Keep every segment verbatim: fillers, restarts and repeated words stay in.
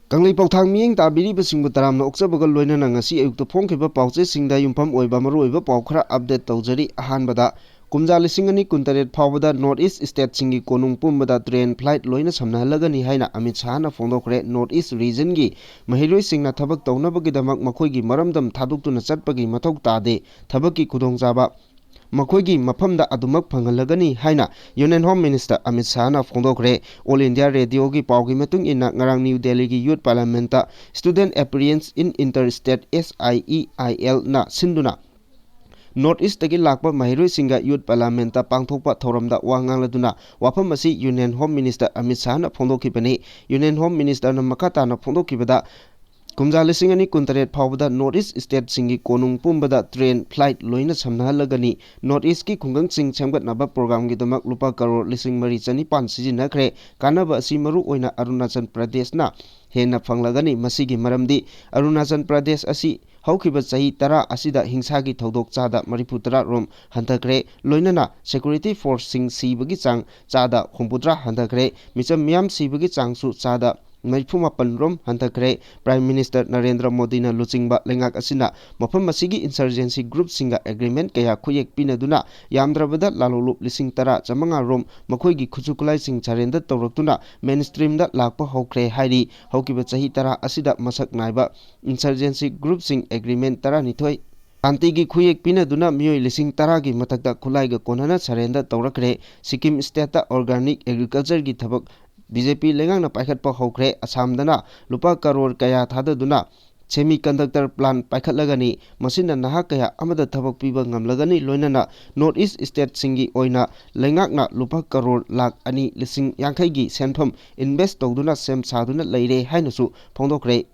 ꯀꯪꯂꯩꯄꯥꯎ ꯊꯥꯡ ꯃꯤꯠꯌꯦꯡ ꯇꯥꯕꯤꯔꯤꯕꯁꯤꯡꯕꯨ ꯇꯔꯥꯝꯅ ꯑꯣꯛꯆꯕꯒ ꯂꯣꯏꯅꯅ ꯉꯁꯤ ꯑꯌꯨꯛꯇ ꯐꯣꯡꯈꯤꯕ ꯄꯥꯎꯆꯦꯁꯤꯡꯗ ꯌꯨꯝꯐꯝ ꯑꯣꯏꯕ ꯃꯔꯨꯑꯣꯏꯕ ꯄꯥꯎ ꯈꯔ ꯑꯞꯗꯦꯠ ꯇꯧꯖꯔꯤ꯫ ꯑꯍꯥꯟꯕꯗ, ꯀꯨꯝꯖꯥ ꯂꯤꯁꯤꯡ ꯑꯅꯤ ꯀꯨꯟꯇꯔꯦꯠ ꯐꯥꯎꯕꯗ ꯅꯣꯔꯠ ꯏꯁ ꯁ꯭ꯇꯦꯠꯁꯤꯡꯒꯤ ꯀꯣꯅꯨꯡ ꯄꯨꯝꯕꯗ ꯇ꯭ꯔꯦꯟ ꯐ꯭ꯂꯥꯏꯠ ꯂꯣꯏꯅ ꯁꯝꯅꯍꯜꯂꯒꯅꯤ ꯍꯥꯏꯅ ꯑꯃꯤꯠ ꯁꯥꯍꯅ ꯐꯣꯡꯗꯣꯛꯈ꯭ꯔꯦ꯫ ꯅꯣꯔꯠ ꯏꯁ ꯔꯤꯖꯟꯒꯤ ꯃꯍꯩꯔꯣꯏꯁꯤꯡꯅ ꯊꯕꯛ ꯇꯧꯅꯕꯒꯤꯗꯃꯛ ꯃꯈꯣꯏꯒꯤ ꯃꯔꯝꯗꯝ ꯊꯥꯗꯣꯛꯇꯨꯅ ꯆꯠꯄꯒꯤ ꯃꯊꯧ ꯇꯥꯗꯦ꯫ ꯊꯕꯛꯀꯤ ꯈꯨꯗꯣꯡꯆꯥꯕ ꯃꯈꯣꯏꯒꯤ ꯃꯐꯝꯗ ꯑꯗꯨꯃꯛ ꯐꯪꯍꯜꯂꯒꯅꯤ ꯍꯥꯏꯅ ꯌꯨꯅꯤꯌꯟ ꯍꯣꯝ ꯃꯤꯅꯤꯁꯇꯔ ꯑꯃꯤꯠ ꯁꯥꯍꯅ ꯐꯣꯡꯗꯣꯛꯈ꯭ꯔꯦ꯫ ꯑꯣꯜ ꯏꯟꯗꯤꯌꯥ ꯔꯦꯗꯤꯑꯣꯒꯤ ꯄꯥꯎꯒꯤ ꯃꯇꯨꯡ ꯏꯟꯅ, ꯉꯔꯥꯡ ꯅ꯭ꯌꯨ ꯗꯦꯜꯂꯤꯒꯤ ꯌꯨꯠ ꯄꯥꯔꯂꯤꯌꯥꯃꯦꯟꯠꯇ Student Appearance in Inter-State, S I E I L ꯅ ꯁꯤꯟꯗꯨꯅ ꯅꯣꯔꯠ ꯏꯁꯇꯒꯤ ꯂꯥꯛꯄ ꯃꯍꯩꯔꯣꯏꯁꯤꯡꯒ ꯌꯨꯠ ꯄꯥꯔꯂꯤꯌꯥꯃꯦꯟꯠꯇ ꯄꯥꯡꯊꯣꯛꯄ ꯊꯧꯔꯝꯗ ꯋꯥ ꯉꯥꯡꯂꯗꯨꯅ ꯋꯥꯐꯝ ꯑꯁꯤ ꯌꯨꯅꯤꯌꯟ ꯍꯣꯝ ꯃꯤꯅꯤꯁꯇꯔ ꯑꯃꯤꯠ ꯁꯥꯍꯅ ꯐꯣꯡꯗꯣꯛꯈꯤꯕꯅꯤ꯫ ꯌꯨꯅꯤꯌꯟ ꯍꯣꯝ ꯃꯤꯅꯤꯁꯇꯔꯅ ꯃꯈꯥ ꯇꯥꯅ ꯐꯣꯡꯗꯣꯛꯈꯤꯕꯗ, ꯀꯨꯝꯖꯥ ꯂꯤꯁꯤꯡ ꯑꯅꯤ ꯀꯨꯟꯇꯔꯦꯠ ꯐꯥꯎꯕꯗ ꯅꯣꯔꯠ ꯏꯁ ꯁ꯭ꯇꯦꯠꯁꯤꯡꯒꯤ ꯀꯣꯅꯨꯡ ꯄꯨꯝꯕꯗ ꯇ꯭ꯔꯦꯟ ꯐ꯭ꯂꯥꯏꯠ ꯂꯣꯏꯅ ꯁꯝꯅꯍꯜꯂꯒꯅꯤ꯫ ꯅꯣꯔꯠ ꯏꯁꯀꯤ ꯈꯨꯡꯒꯪꯁꯤꯡ ꯁꯦꯝꯒꯠꯅꯕ ꯄ꯭ꯔꯣꯒ꯭ꯔꯥꯝꯒꯤꯗꯃꯛ ꯂꯨꯄꯥ ꯀꯔꯣꯔ ꯂꯤꯁꯤꯡ ꯃꯔꯤ ꯆꯅꯤꯄꯥꯟ ꯁꯤꯖꯤꯟꯅꯈ꯭ꯔꯦ꯫ ꯀꯥꯟꯅꯕ ꯑꯁꯤ ꯃꯔꯨ ꯑꯣꯏꯅ ꯑꯔꯨꯅꯥꯆꯜ ꯄ꯭ꯔꯗꯦꯁꯅ ꯍꯦꯟꯅ ꯐꯪꯂꯒꯅꯤ꯫ ꯃꯁꯤꯒꯤ ꯃꯔꯝꯗꯤ ꯑꯔꯨꯅꯥꯆꯜ ꯄ꯭ꯔꯗꯦꯁ ꯑꯁꯤ ꯍꯧꯈꯤꯕ ꯆꯍꯤ ꯇꯔꯥ ꯑꯁꯤꯗ ꯍꯤꯡꯁꯥꯒꯤ ꯊꯧꯗꯣꯛ ꯆꯥꯗ ꯃꯔꯤꯐꯨ ꯇꯔꯥ ꯔꯣꯝ ꯍꯟꯊꯈ꯭ꯔꯦ꯫ ꯂꯣꯏꯅꯅ ꯁꯦꯀ꯭ꯌꯨꯔꯤꯇꯤ ꯐꯣꯔꯁꯁꯤꯡ ꯁꯤꯕꯒꯤ ꯆꯥꯡ ꯆꯥꯗ ꯍꯨꯝꯐꯨꯇꯔꯥ ꯍꯟꯊꯈ꯭ꯔꯦ꯫ ꯃꯤꯆꯝ ꯃꯤꯌꯥꯝ ꯁꯤꯕꯒꯤ ꯆꯥꯡꯁꯨ ꯆꯥꯗ ꯃꯔꯤꯐꯨ ꯃꯥꯄꯟ ꯔꯣꯝ ꯍꯟꯊꯈ꯭ꯔꯦ꯫ ꯄ꯭ꯔꯥꯏꯝ ꯃꯤꯅꯤꯁꯇꯔ ꯅꯔꯦꯟꯗ꯭ꯔ ꯃꯣꯗꯤꯅ ꯂꯨꯆꯤꯡꯕ ꯂꯩꯉꯥꯛ ꯑꯁꯤꯅ ꯃꯐꯝ ꯑꯁꯤꯒꯤ ꯏꯟꯁꯔꯖꯦꯟꯁꯤ ꯒ꯭ꯔꯨꯞꯁꯤꯡꯒ ꯑꯦꯒ꯭ꯔꯤꯃꯦꯟ ꯀꯌꯥ ꯈꯨꯌꯦꯛ ꯄꯤꯅꯗꯨꯅ ꯌꯥꯝꯗ꯭ꯔꯕꯗ ꯂꯥꯂꯣꯡꯂꯨꯞ ꯂꯤꯁꯤꯡ ꯇꯔꯥ ꯆꯥꯃꯉꯥ ꯔꯣꯝ ꯃꯈꯣꯏꯒꯤ ꯈꯨꯠꯁꯨ ꯈꯨꯠꯂꯥꯏꯁꯤꯡ ꯁꯔꯦꯟꯗꯔ ꯇꯧꯔꯛꯇꯨꯅ ꯃꯦꯟ ꯁ꯭ꯇ꯭ꯔꯤꯝꯗ ꯂꯥꯛꯄ ꯍꯧꯈ꯭ꯔꯦ ꯍꯥꯏꯔꯤ꯫ ꯍꯧꯈꯤꯕ ꯆꯍꯤ ꯇꯔꯥ ꯑꯁꯤꯗ ꯃꯁꯛ ꯅꯥꯏꯕ ꯏꯟꯁꯔꯖꯦꯟꯁꯤ ꯒ꯭ꯔꯨꯞꯁꯤꯡ ꯑꯦꯒ꯭ꯔꯤꯃꯦꯟ ꯇꯔꯥꯅꯤꯊꯣꯏ ꯁꯥꯟꯇꯤꯒꯤ ꯈꯨꯌꯦꯛ ꯄꯤꯅꯗꯨꯅ ꯃꯤꯑꯣꯏ ꯂꯤꯁꯤꯡ ꯇꯔꯥꯒꯤ ꯃꯊꯛꯇ ꯈꯨꯠꯂꯥꯏꯒ ꯀꯣꯟꯅꯅ ꯁꯔꯦꯟꯗꯔ ꯇꯧꯔꯛꯈ꯭ꯔꯦ꯫ ꯁꯤꯛꯀꯤꯝ ꯁ꯭ꯇꯦꯠꯇ ꯑꯣꯔꯒꯥꯅꯤꯛ ꯑꯦꯒ꯭ꯔꯤꯀꯜꯆꯔꯒꯤ ꯊꯕꯛ ꯕꯤ ꯖꯦ ꯄꯤ ꯂꯩꯉꯥꯛꯅ ꯄꯥꯏꯈꯠꯄ ꯍꯧꯈ꯭ꯔꯦ꯫ ꯑꯁꯥꯝꯗꯅ ꯂꯨꯄꯥ ꯀꯔꯣꯔ ꯀꯌꯥ ꯊꯥꯗꯗꯨꯅ ꯁꯦꯃꯤ ꯀꯟꯗꯛꯇꯔ ꯄ꯭ꯂꯥꯟ ꯄꯥꯏꯈꯠꯂꯒꯅꯤ꯫ ꯃꯁꯤꯅ ꯅꯍꯥ ꯀꯌꯥ ꯑꯃꯗ ꯊꯕꯛ ꯄꯤꯕ ꯉꯝꯂꯒꯅꯤ꯫ ꯂꯣꯏꯅꯅ ꯅꯣꯔꯠ ꯏꯁ ꯁ꯭ꯇꯦꯠꯁꯤꯡꯒꯤ ꯑꯣꯏꯅ ꯂꯩꯉꯥꯛꯅ ꯂꯨꯄꯥ ꯀꯔꯣꯔ ꯂꯥꯈ ꯑꯅꯤ ꯂꯤꯁꯤꯡ ꯌꯥꯡꯈꯩꯒꯤ ꯁꯦꯟꯐꯝ ꯏꯟꯚꯦꯁ ꯇꯧꯗꯨꯅ ꯁꯦꯝ ꯁꯥꯗꯨꯅ ꯂꯩꯔꯦ ꯍꯥꯏꯅꯁꯨ ꯐꯣꯡꯗꯣꯛꯈ꯭ꯔꯦ꯫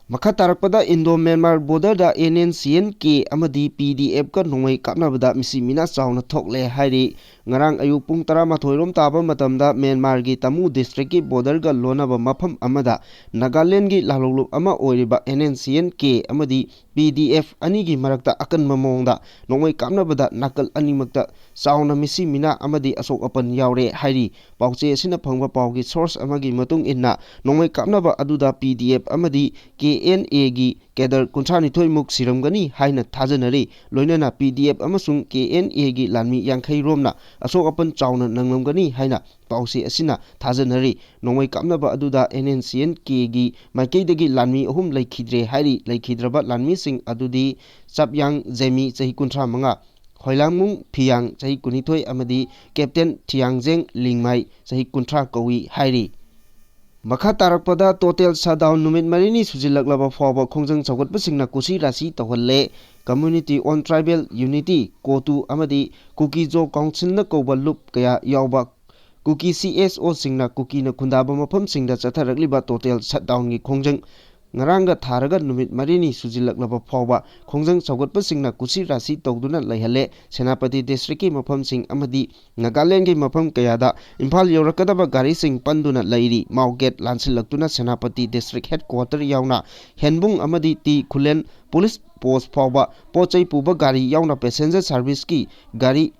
ꯃꯈꯥ ꯇꯥꯔꯛꯄꯗ, ꯏꯟꯗꯣ ꯃ꯭ꯌꯥꯟꯃꯥꯔ ꯕꯣꯔꯗꯔꯗ N N C N K ꯑꯃꯗꯤ ꯄꯤ ꯗꯤ ꯑꯦꯐꯀ ꯅꯣꯡꯃꯩ ꯀꯥꯞꯅꯕꯗ ꯃꯤꯁꯤ ꯃꯤꯅꯥ ꯆꯥꯎꯅ ꯊꯣꯛꯂꯦ ꯍꯥꯏꯔꯤ꯫ ꯉꯔꯥꯡ ꯑꯌꯨꯛ ꯄꯨꯡ ꯇꯔꯥꯃꯥꯊꯣꯏ ꯔꯣꯝ ꯇꯥꯕ ꯃꯇꯝꯗ ꯃ꯭ꯌꯥꯟꯃꯥꯔꯒꯤ ꯇꯥꯃꯨ ꯗꯤꯁꯇ꯭ꯔꯤꯛꯀꯤ ꯕꯣꯔꯗꯔꯒ ꯂꯣꯟꯅꯕ ꯃꯐꯝ ꯑꯃꯗ ꯅꯥꯒꯥꯂꯦꯟꯒꯤ ꯂꯥꯜꯍꯧꯂꯨꯞ ꯑꯃ ꯑꯣꯏꯔꯤꯕ and N C N K ꯑꯃꯗꯤ ꯄꯤ ꯗꯤ ꯑꯦꯐ ꯑꯅꯤꯒꯤ ꯃꯔꯛꯇ ꯑꯀꯟꯕ ꯃꯑꯣꯡꯗ ꯅꯣꯡꯃꯩ ꯀꯥꯞꯅꯕꯗ ꯅꯥꯀꯜ ꯑꯅꯤꯃꯛꯇ ꯆꯥꯎꯅ ꯃꯤꯁꯤ ꯃꯤꯅꯥ ꯑꯃꯗꯤ ꯑꯁꯣꯛ ꯑꯄꯟ ꯌꯥꯎꯔꯦ ꯍꯥꯏꯔꯤ꯫ ꯄꯥꯎꯆꯦ ꯑꯁꯤꯅ ꯐꯪꯕ ꯄꯥꯎꯒꯤ ꯁꯣꯔꯁ ꯑꯃꯒꯤ ꯃꯇꯨꯡ ꯏꯟꯅ, ꯅꯣꯡꯃꯩ ꯀꯥꯞꯅꯕ ꯑꯗꯨꯗ ꯄꯤ ꯗꯤ ꯑꯦꯐ ꯑꯃꯗꯤ ꯀꯦ ꯑꯦꯟ ꯑꯦꯒꯤ ꯀꯦꯗꯔ ꯀꯨꯟꯊ꯭ꯔꯥ ꯅꯤꯊꯣꯏ ꯃꯨꯛ ꯁꯤꯔꯝꯒꯅꯤ ꯍꯥꯏꯅ ꯊꯥꯖꯅꯔꯤ꯫ ꯂꯣꯏꯅꯅ ꯄꯤ ꯗꯤ ꯑꯦꯐ ꯑꯃꯁꯨꯡ ꯀꯦ ꯑꯦꯟ ꯑꯦꯒꯤ ꯂꯥꯟꯃꯤ ꯌꯥꯡꯈꯩ ꯔꯣꯝꯅ ꯑꯁꯣꯛ ꯑꯄꯟ ꯆꯥꯎꯅ ꯅꯪꯂꯝꯒꯅꯤ ꯍꯥꯏꯅ ꯄꯥꯎꯆꯦ ꯑꯁꯤꯅ ꯊꯥꯖꯅꯔꯤ꯫ ꯅꯣꯡꯃꯩ ꯀꯥꯞꯅꯕ ꯑꯗꯨꯗ ꯑꯦꯟ ꯑꯦꯟ ꯁꯤ ꯑꯦꯟ ꯀꯦꯒꯤ ꯃꯥꯏꯀꯩꯗꯒꯤ ꯂꯥꯟꯃꯤ ꯑꯍꯨꯝ ꯂꯩꯈꯤꯗ꯭ꯔꯦ ꯍꯥꯏꯔꯤ꯫ ꯂꯩꯈꯤꯗ꯭ꯔꯕ ꯂꯥꯟꯃꯤꯁꯤꯡ ꯑꯗꯨꯗꯤ ꯆꯞꯌꯥꯡ ꯖꯦꯃꯤ, ꯆꯍꯤ ꯀꯨꯟꯊ꯭ꯔꯥ ꯃꯉꯥ, ꯍꯣꯏꯂꯥꯡꯃꯨꯡ ꯐꯤꯌꯥꯡ, ꯆꯍꯤ ꯀꯨꯟꯅꯤꯊꯣꯏ, ꯑꯃꯗꯤ ꯀꯦꯞꯇꯦꯟ ꯊꯤꯌꯥꯡꯖꯦꯡ ꯂꯤꯡꯃꯥꯏ, ꯆꯍꯤ ꯀꯨꯟꯊ꯭ꯔꯥ ꯀꯧꯏ ꯍꯥꯏꯔꯤ꯫ ꯃꯈꯥ ꯇꯥꯔꯛꯄꯗ, ꯇꯣꯇꯦꯜ ꯁꯠꯗꯥꯎꯟ ꯅꯨꯃꯤꯠ ꯃꯔꯤꯅꯤ ꯁꯨꯖꯤꯜꯂꯛꯂꯕ ꯐꯥꯎꯕ ꯈꯣꯡꯖꯪ ꯁꯧꯒꯠꯄꯁꯤꯡꯅ ꯀꯨꯁꯤ ꯔꯥꯁꯤ ꯇꯧꯍꯜꯂꯦ꯫ ꯀꯝꯃ꯭ꯌꯨꯅꯤꯇꯤ ꯑꯣꯟ ꯇ꯭ꯔꯥꯏꯕꯦꯜ ꯌꯨꯅꯤꯇꯤ, ꯀꯣꯇꯨ, ꯑꯃꯗꯤ ꯀꯨꯀꯤ ꯖꯣ ꯀꯥꯎꯟꯁꯤꯜꯅ ꯀꯧꯕ ꯂꯨꯞ ꯀꯌꯥ ꯌꯥꯎꯕ ꯀꯨꯀꯤ ꯁꯤ ꯑꯦꯁ ꯑꯣꯁꯤꯡꯅ ꯀꯨꯀꯤꯅ ꯈꯨꯟꯗꯥꯕ ꯃꯐꯝꯁꯤꯡꯗ ꯆꯠꯊꯔꯛꯂꯤꯕ ꯇꯣꯇꯦꯜ ꯁꯠꯗꯥꯎꯟꯒꯤ ꯈꯣꯡꯖꯪ ꯉꯔꯥꯡꯒ ꯊꯥꯔꯒ ꯅꯨꯃꯤꯠ ꯃꯔꯤꯅꯤ ꯁꯨꯖꯤꯜꯂꯛꯂꯕ ꯐꯥꯎꯕ ꯈꯣꯡꯖꯪ ꯁꯧꯒꯠꯄꯁꯤꯡꯅ ꯀꯨꯁꯤ ꯔꯥꯁꯤ ꯇꯧꯗꯨꯅ ꯂꯩꯍꯜꯂꯦ꯫ ꯁꯦꯅꯥꯄꯇꯤ ꯗꯤꯁꯇ꯭ꯔꯤꯛꯀꯤ ꯃꯐꯝꯁꯤꯡ ꯑꯃꯗꯤ ꯅꯥꯒꯥꯂꯦꯟꯒꯤ ꯃꯐꯝ ꯀꯌꯥꯗ ꯏꯝꯐꯥꯜ ꯌꯧꯔꯛꯀꯗꯕ ꯒꯥꯔꯤꯁꯤꯡ ꯄꯟꯗꯨꯅ ꯂꯩꯔꯤ꯫ ꯃꯥꯎ ꯒꯦꯠ ꯂꯥꯟꯁꯤꯜꯂꯛꯇꯨꯅ ꯁꯦꯅꯥꯄꯇꯤ ꯗꯤꯁꯇ꯭ꯔꯤꯛ ꯍꯦꯗꯀ꯭ꯋꯥꯇꯔ ꯌꯥꯎꯅ ꯍꯦꯟꯕꯨꯡ ꯑꯃꯗꯤ ꯇꯤ ꯈꯨꯂꯦꯟ ꯄꯨꯂꯤꯁ ꯄꯣꯁ ꯐꯥꯎꯕ ꯄꯣꯠ ꯆꯩ ꯄꯨꯕ ꯒꯥꯔꯤ ꯌꯥꯎꯅ ꯄꯦꯁꯦꯟꯖꯔ ꯁꯥꯔꯚꯤꯁꯀꯤ ꯒꯥꯔꯤ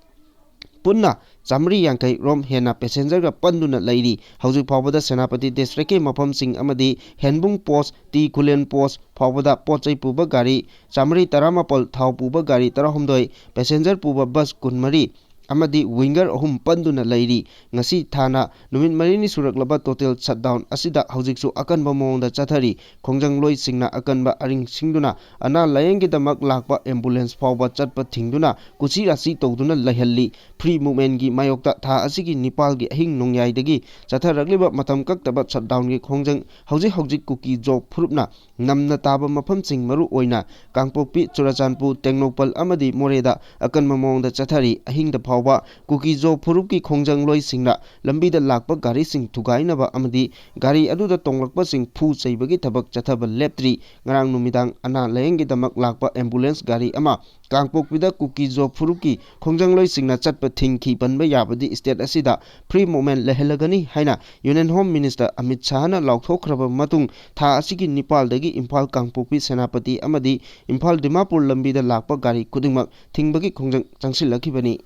ꯄꯨꯟꯅ ꯆꯥꯃꯔꯤ ꯌꯥꯡꯈꯩ ꯔꯣꯝ ꯍꯦꯟꯅ ꯄꯦꯁꯦꯟꯖꯔꯒ ꯄꯟꯗꯨꯅ ꯂꯩꯔꯤ꯫ ꯍꯧꯖꯤꯛ ꯐꯥꯎꯕꯗ ꯁꯦꯅꯥꯄꯇꯤ ꯗꯤꯁꯇ꯭ꯔꯤꯛꯀꯤ ꯃꯐꯝꯁꯤꯡ ꯑꯃꯗꯤ ꯍꯦꯟꯕꯨꯡ ꯄꯣꯁ, ꯇꯤ ꯈꯨꯂꯦꯟ ꯄꯣꯁ ꯐꯥꯎꯕꯗ ꯄꯣꯠ ꯆꯩ ꯄꯨꯕ ꯒꯥꯔꯤ ꯆꯥꯃꯔꯤ ꯇꯔꯥꯃꯥꯄꯜ, ꯊꯥꯎ ꯄꯨꯕ ꯒꯥꯔꯤ ꯇꯔꯥꯍꯨꯝꯗꯣꯏ, ꯄꯦꯁꯦꯟꯖꯔ ꯄꯨꯕ ꯕꯁ ꯀꯨꯟꯃꯔꯤ ꯑꯃꯗꯤ ꯋꯤꯡꯒꯔ ꯑꯍꯨꯝ ꯄꯟꯗꯨꯅ ꯂꯩꯔꯤ꯫ ꯉꯁꯤ ꯊꯥꯅ ꯅꯨꯃꯤꯠ ꯃꯔꯤꯅꯤ ꯁꯨꯔꯛꯂꯕ ꯇꯣꯇꯦꯜ ꯁꯠꯗꯥꯎꯟ ꯑꯁꯤꯗ ꯍꯧꯖꯤꯛꯁꯨ ꯑꯀꯟꯕ ꯃꯑꯣꯡꯗ ꯆꯠꯊꯔꯤ꯫ ꯈꯣꯡꯖꯪꯂꯣꯏꯁꯤꯡꯅ ꯑꯀꯟꯕ ꯑꯔꯤꯡ ꯁꯤꯡꯗꯨꯅ ꯑꯅꯥ ꯂꯥꯌꯦꯡꯒꯤꯗꯃꯛ ꯂꯥꯛꯄ ꯑꯦꯝꯕꯨꯂꯦꯟꯁ ꯐꯥꯎꯕ ꯆꯠꯄ ꯊꯤꯡꯗꯨꯅ ꯀꯨꯁꯤ ꯔꯥꯁꯤ ꯇꯧꯗꯨꯅ ꯂꯩꯍꯜꯂꯤ꯫ ꯐ꯭ꯔꯤ ꯃꯨꯚꯃꯦꯟꯒꯤ ꯃꯥꯌꯣꯛꯇ ꯊꯥ ꯑꯁꯤꯒꯤ ꯅꯤꯄꯥꯜꯒꯤ ꯑꯍꯤꯡ ꯅꯣꯡꯌꯥꯏꯗꯒꯤ ꯆꯠꯊꯔꯛꯂꯤꯕ ꯃꯇꯝ ꯀꯛꯇꯕ ꯁꯠꯗꯥꯎꯟꯒꯤ ꯈꯣꯡꯖꯪ ꯍꯧꯖꯤꯛ ꯍꯧꯖꯤꯛ ꯀꯨꯀꯤ ꯖꯣ ꯐꯨꯔꯨꯞꯅ ꯅꯝꯅ ꯇꯥꯕ ꯃꯐꯝꯁꯤꯡ, ꯃꯔꯨ ꯑꯣꯏꯅ ꯀꯥꯡꯄꯣꯛꯄꯤ, ꯆꯨꯔꯆꯥꯟꯄꯨꯔ, ꯇꯦꯡꯅꯧꯄꯜ ꯑꯃꯗꯤ ꯃꯣꯔꯦꯗ ꯑꯀꯟꯕ ꯃꯑꯣꯡꯗ ꯆꯠꯊꯔꯤ꯫ ꯑꯍꯤꯡꯗ ꯐꯥꯎꯕ ꯀꯨꯀꯤ ꯖꯣ ꯐꯨꯔꯨꯞꯀꯤ ꯈꯣꯡꯖꯪꯂꯣꯏꯁꯤꯡꯅ ꯂꯝꯕꯤꯗ ꯂꯥꯛꯄ ꯒꯥꯔꯤꯁꯤꯡ ꯊꯨꯒꯥꯏꯅꯕ ꯑꯃꯗꯤ ꯒꯥꯔꯤ ꯑꯗꯨꯗ ꯇꯣꯡꯂꯛꯄꯁꯤꯡ ꯐꯨ ꯆꯩꯕꯒꯤ ꯊꯕꯛ ꯆꯠꯊꯕ ꯂꯦꯞꯇ꯭ꯔꯤ꯫ ꯉꯔꯥꯡ ꯅꯨꯃꯤꯗꯥꯡ ꯑꯅꯥ ꯂꯥꯌꯦꯡꯒꯤꯗꯃꯛ ꯂꯥꯛꯄ ꯑꯦꯝꯕꯨꯂꯦꯟꯁ ꯒꯥꯔꯤ ꯑꯃ ꯀꯥꯡꯄꯣꯛꯄꯤꯗ ꯀꯨꯀꯤ ꯖꯣ ꯐꯨꯔꯨꯞꯀꯤ ꯈꯣꯡꯖꯪꯂꯣꯏꯁꯤꯡꯅ ꯆꯠꯄ ꯊꯤꯡꯈꯤ ꯄꯟꯕ ꯌꯥꯕꯗꯤ state ꯑꯁꯤꯗ free movement ꯂꯩꯍꯜꯂꯒꯅꯤ ꯍꯥꯏꯅ Union Home Minister ꯑꯃꯤꯠ ꯁꯥꯍꯅ ꯂꯥꯎꯊꯣꯛꯈ꯭ꯔꯕ ꯃꯇꯨꯡ, ꯊꯥ ꯑꯁꯤꯒꯤ ꯅꯤꯄꯥꯜꯗꯒꯤ ꯏꯝꯐꯥꯜ ꯀꯥꯡꯄꯣꯛꯄꯤ ꯁꯦꯅꯥꯄꯇꯤ ꯑꯃꯗꯤ ꯏꯝꯐꯥꯜ ꯗꯤꯃꯥꯄꯨꯔ ꯂꯝꯕꯤꯗ ꯂꯥꯛꯄ ꯒꯥꯔꯤ ꯈꯨꯗꯤꯡꯃꯛ ꯊꯤꯡꯕꯒꯤ ꯈꯣꯡꯖꯪ ꯆꯪꯁꯤꯜꯂꯛꯈꯤꯕꯅꯤ꯫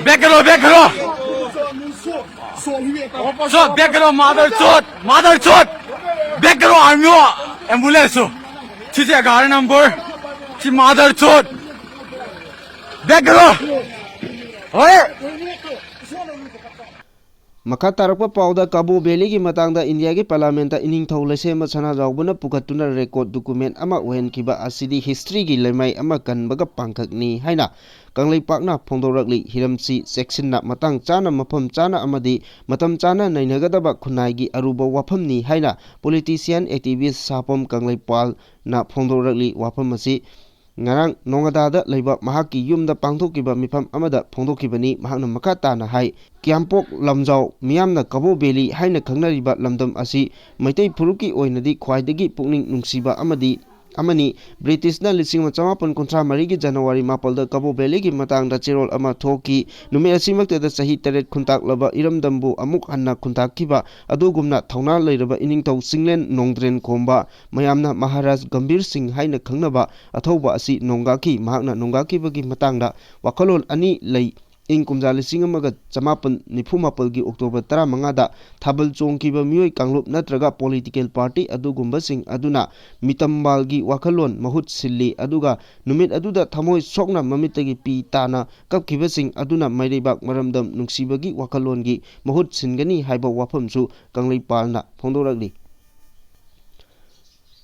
Back करो, back करो। So, back करो, मादरचोद, मादरचोद। Back करो, आर्मी हो, एम्बुलेंस हो। ठीक है, गाड़ी नंबर। ची मादरचोद। Back करो। ओए। ꯃꯈꯥ ꯇꯥꯔꯛꯄ ꯄꯥꯎꯗ ꯀꯕꯣ ꯚꯦꯂꯤꯒꯤ ꯃꯇꯥꯡꯗ ꯏꯟꯗꯤꯌꯥꯒꯤ ꯄꯥꯔꯂꯥꯃꯦꯟꯇ ꯏꯅꯤꯡꯊꯧ ꯂꯩꯁꯦꯝꯕ ꯁꯅꯥꯖꯥꯎꯕꯅ ꯄꯨꯈꯠꯇꯨꯅ ꯔꯦꯀꯣꯔꯗ ꯗꯣꯀꯨꯃꯦꯟ ꯑꯃ ꯑꯣꯏꯍꯟꯈꯤꯕ ꯑꯁꯤꯗꯤ ꯍꯤꯁꯇ꯭ꯔꯤꯒꯤ ꯂꯩꯃꯥꯏ ꯑꯃ ꯀꯟꯕꯒ ꯄꯥꯡꯈꯛꯅꯤ ꯍꯥꯏꯅ ꯀꯪꯂꯩꯄꯥꯛꯅ ꯐꯣꯡꯗꯣꯔꯛꯂꯤ꯫ ꯍꯤꯔꯝꯁꯤ ꯆꯦꯛꯁꯤꯟꯅ, ꯃꯇꯥꯡ ꯆꯥꯅ, ꯃꯐꯝ ꯆꯥꯅ ꯑꯃꯗꯤ ꯃꯇꯝ ꯆꯥꯅ ꯅꯩꯅꯒꯗꯕ ꯈꯨꯟꯅꯥꯏꯒꯤ ꯑꯔꯨꯕ ꯋꯥꯐꯝꯅꯤ ꯍꯥꯏꯅ ꯄꯣꯂꯤꯇꯤꯁꯤꯌꯥꯟ ꯑꯦꯛꯇꯤꯚꯤꯁ ꯁꯥꯄꯝ ꯀꯪꯂꯩꯄꯥꯜꯅ ꯐꯣꯡꯗꯣꯔꯛꯂꯤ꯫ ꯋꯥꯐꯝ ꯑꯁꯤ ꯉꯔꯥꯡ ꯅꯣꯉꯥꯗꯥꯗ ꯂꯩꯕ ꯃꯍꯥꯛꯀꯤ ꯌꯨꯝꯗ ꯄꯥꯡꯊꯣꯛꯈꯤꯕ ꯃꯤꯐꯝ ꯑꯃꯗ ꯐꯣꯡꯗꯣꯛꯈꯤꯕꯅꯤ꯫ ꯃꯍꯥꯛꯅ ꯃꯈꯥ ꯇꯥꯅ ꯍꯥꯏ, ꯀ꯭ꯌꯥꯝꯄꯣꯛ ꯂꯝꯖꯥꯎ ꯃꯤꯌꯥꯝꯅ ꯀꯕꯣ ꯚꯦꯂꯤ ꯍꯥꯏꯅ ꯈꯪꯅꯔꯤꯕ ꯂꯝꯗꯝ ꯑꯁꯤ ꯃꯩꯇꯩ ꯐꯨꯔꯨꯞꯀꯤ ꯑꯣꯏꯅꯗꯤ ꯈ꯭ꯋꯥꯏꯗꯒꯤ ꯄꯨꯛꯅꯤꯡ ꯅꯨꯡꯁꯤꯕ ꯑꯃꯗꯤ ꯑꯃꯅꯤ꯫ ꯕ꯭ꯔꯤꯇꯤꯁꯅ ꯂꯤꯁꯤꯡ ꯑꯃ ꯆꯃꯥꯄꯟ ꯀꯨꯟꯊ꯭ꯔꯥ ꯃꯔꯤꯒꯤ ꯖꯅꯋꯥꯔꯤ ꯃꯥꯄꯜꯗ ꯀꯕꯣ ꯚꯦꯂꯤꯒꯤ ꯃꯇꯥꯡꯗ ꯆꯦꯔꯣꯜ ꯑꯃ ꯊꯣꯛꯈꯤ꯫ ꯅꯨꯃꯤꯠ ꯑꯁꯤꯃꯛꯇꯗ ꯆꯍꯤ ꯇꯔꯦꯠ ꯈꯨꯟꯇꯥꯛꯂꯕ ꯏꯔꯝꯗꯝꯕꯨ ꯑꯃꯨꯛ ꯍꯟꯅ ꯈꯨꯟꯇꯥꯛꯈꯤꯕ ꯑꯗꯨꯒꯨꯝꯅ ꯊꯧꯅꯥ ꯂꯩꯔꯕ ꯏꯅꯤꯡꯊꯧ ꯆꯤꯡꯂꯦꯟ ꯅꯣꯡꯗ꯭ꯔꯦꯟ ꯈꯣꯝꯕ, ꯃꯌꯥꯝꯅ ꯃꯍꯥꯔꯥꯖ ꯒꯝꯚꯤꯔ ꯁꯤꯡ ꯍꯥꯏꯅ ꯈꯪꯅꯕ ꯑꯊꯧꯕ ꯑꯁꯤ ꯅꯣꯡꯒꯥꯈꯤ꯫ ꯃꯍꯥꯛꯅ ꯅꯣꯡꯒꯥꯈꯤꯕꯒꯤ ꯃꯇꯥꯡꯗ ꯋꯥꯈꯜꯂꯣꯟ ꯑꯅꯤ ꯂꯩ꯫ ꯏꯪ ꯀꯨꯝꯖꯥ ꯂꯤꯁꯤꯡ ꯑꯃꯒ ꯆꯃꯥꯄꯟ ꯅꯤꯐꯨ ꯃꯥꯄꯜꯒꯤ ꯑꯣꯛꯇꯣꯕꯔ ꯇꯔꯥꯃꯉꯥꯗ ꯊꯥꯕꯜ ꯆꯣꯡꯈꯤꯕ ꯃꯤꯑꯣꯏ ꯀꯥꯡꯂꯨꯞ ꯅꯠꯇ꯭ꯔꯒ ꯄꯣꯂꯤꯇꯤꯀꯦꯜ ꯄꯥꯔꯇꯤ ꯑꯗꯨꯒꯨꯝꯕꯁꯤꯡ ꯑꯗꯨꯅ ꯃꯤꯇꯝꯕꯥꯜꯒꯤ ꯋꯥꯈꯜꯂꯣꯟ ꯃꯍꯨꯠ ꯁꯤꯜꯂꯤ, ꯑꯗꯨꯒ ꯅꯨꯃꯤꯠ ꯑꯗꯨꯗ ꯊꯃꯣꯏ ꯁꯣꯛꯅ ꯃꯃꯤꯠꯇꯒꯤ ꯄꯤ ꯇꯥꯅ ꯀꯞꯈꯤꯕꯁꯤꯡ ꯑꯗꯨꯅ ꯃꯩꯔꯩꯕꯥꯛ ꯃꯔꯝꯗꯝ ꯅꯨꯡꯁꯤꯕꯒꯤ ꯋꯥꯈꯜꯂꯣꯟꯒꯤ ꯃꯍꯨꯠ ꯁꯤꯟꯒꯅꯤ ꯍꯥꯏꯕ ꯋꯥꯐꯝꯁꯨ ꯀꯪꯂꯩꯄꯥꯜꯅ ꯐꯣꯡꯗꯣꯔꯛꯂꯤ꯫